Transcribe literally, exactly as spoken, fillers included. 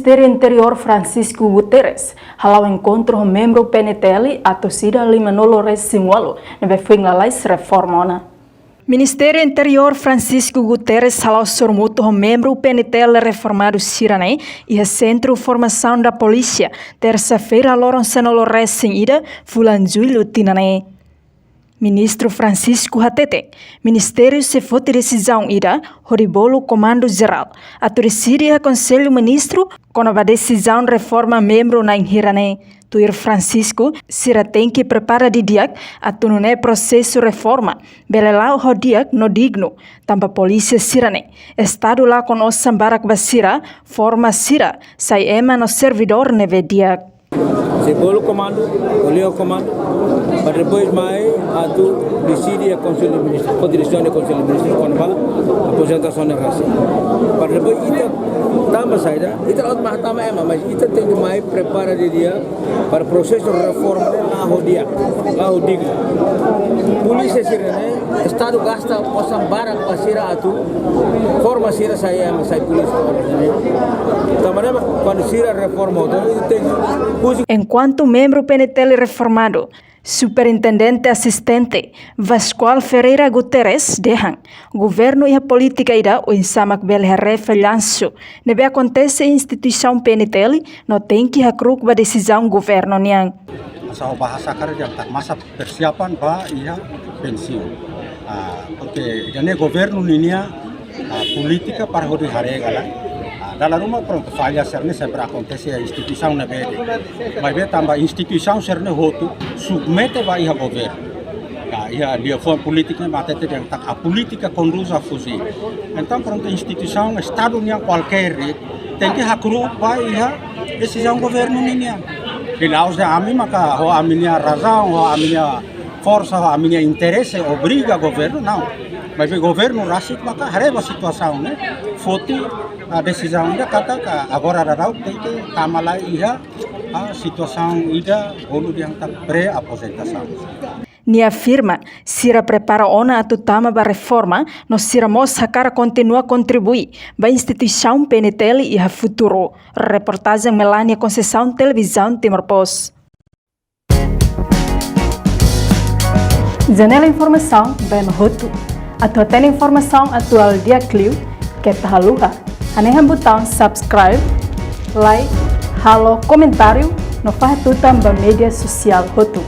Ministru Interiór Francisco Guterres hala'o enkontru ho membru P N T L atus ida lima-nulu resin ualu ne'ebé foin lalais reforma ona. Ministériu Interiór Francisco Guterres hala'o sorumutu ho membru P N T L reformadu sira-ne'e iha Sentru Formasaun da Polísia, tersa-feira loron sanulu resin ida, fulan Jullu tinan ne'e. Ministru Francisco hatete, ministériu sei foti desizaun ida hodi bolu Komandu Jerál atu deside iha Konsellu Ministru kona-ba desizaun reforma membru na'in hira ne'e. Tuir Francisco, sira tenke prepara didi'ak atu nune'e prosesu reforma bele la'o ho di'ak no dignu, tanba polísia sira-ne'e Estadu lakon osan barak ba sira, forma sira sai ema no servidór ne'ebé di'ak. Sei bolu komandu, ko'alia ho komandu, para depois mai atu deside iha Konsellu Ministru, foti desizaun iha Konsellu Ministru kona-ba aposentasaun ne'e rasik. Para depois ita tama saida, ita la tama ema, mas ita tenke mai prepara didi'ak para prosesu reforma ne'e la'o di'ak, la'o dignu. Polísia sira-ne'e, Estadu gasta osan barak ba sira atu forma sira sai ema, sai polísia. Tanba ne'e, kuandu sira reforma, entaun tenke husi. Enkuantu membru P N T L reformadu, Superintendente Asistente Vascoal Ferreira Guterres dehan, governu iha polítika ida oinsá mak bele haree fallansu ne'ebé akontese instituisaun P N T L no tenke hakru'uk ba desizaun governu nian. Asa ho bahasa karik dehan tak masa persiapan ba iha pensiun. Ah, porque ida-ne'e governu ninia, ah, polítika para hodi haree kalan. Ah, dala ruma prontu falla sira-ne'e sempre akontese iha instituisaun ne'ebé de'it. Maibé tanba instituisaun sira-ne'e hotu submete ba iha governu. Ah, iha liafuan polítika ne'e mak hatete dehan tak a política conduz à fuziño. Entaun prontu instituisaun Estadu nian kualkér de'it tenke hakru'uk ba iha desizaun governu ninian. La'ós dehan ami maka ho ami-nia razaun, ho ami-nia forsa, ho ami-nia interese obriga governu, não. Maibé governu rasik maka haree ba situasaun ne'e, foti, ah, desizaun ida katak agora daudaun tenke tama lai iha, ah, situasaun ida bolu dehan tak pré-aposentasaun. Nia afirma, sira prepara ona atu tama ba reforma, no sira mós hakarak kontinua kontribui ba instituisaun P N T L iha futuru. Reportajen Melania Conceição, Televizaun Timor Post. Janela informasaun ba ema hotu. Atu hatene informasaun atuál di'ak liu, keta haluha hanehan butaun subscribe, like, halo komentáriu, no fahe tutan ba média sosiál hotu.